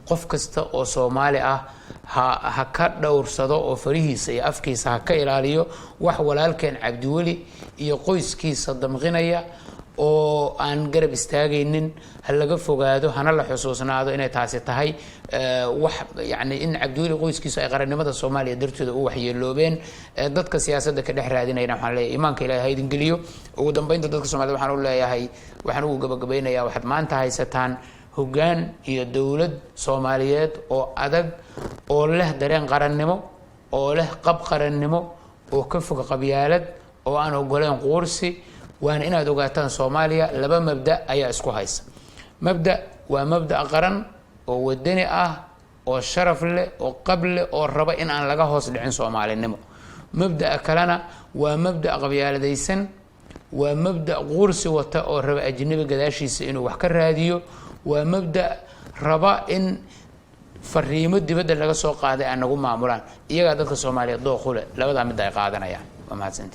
Qof kasta oo Soomaali ah ha ka dhowrsado oo farihiisa iyo afkiisa ha ka ilaaliyo wax walaalkeen Cabdiweli iyo qoyskiisa damqinaya oo aan garab istaagaynin. Ha laga fogaado, hana la xusuusnaado inay taasi tahay wax yani in Cabdiweli qoyskiisu ay qarannimada Soomaaliya dartooda u waxyeeloobeen. Dadka siyaasadda ka dhex raadinayna waxaan leeyahay, iimaanka Ilahay ha idin geliyo. Ugu dambeynta, dadka Somaliyed waxaan u leeyahay, waxaan ugu gabagabaynayaa, waxaad maanta haysataan hoggaan iyo dowlad Soomaaliyeed oo adag, oo leh dareen qarannimo, oo leh qab qarannimo, oo ka fog qabyaalad, oo aan ogoleen quursi. Waana inaad ogaataan, Soomaaliya laba mabda ayaa isku haysa. Mabda waa mabda qaran oo wadani ah, oo sharaf leh, oo qab leh, oo raba in aan laga hoos dhicin Soomaalinimo. Mabda'a kalena waa mabda qabyaaladaysan, waa mabda quursi wata oo raba ajnabi gadaashiisa inuu wax ka raadiyo, waa mabda raba in fariimo dibadda laga soo qaaday aan nagu maamulaan. Iyagaa dadka Soomaaliyeed dooqu leh labadaa midda ay qaadanayaan. Waa mahadsanti.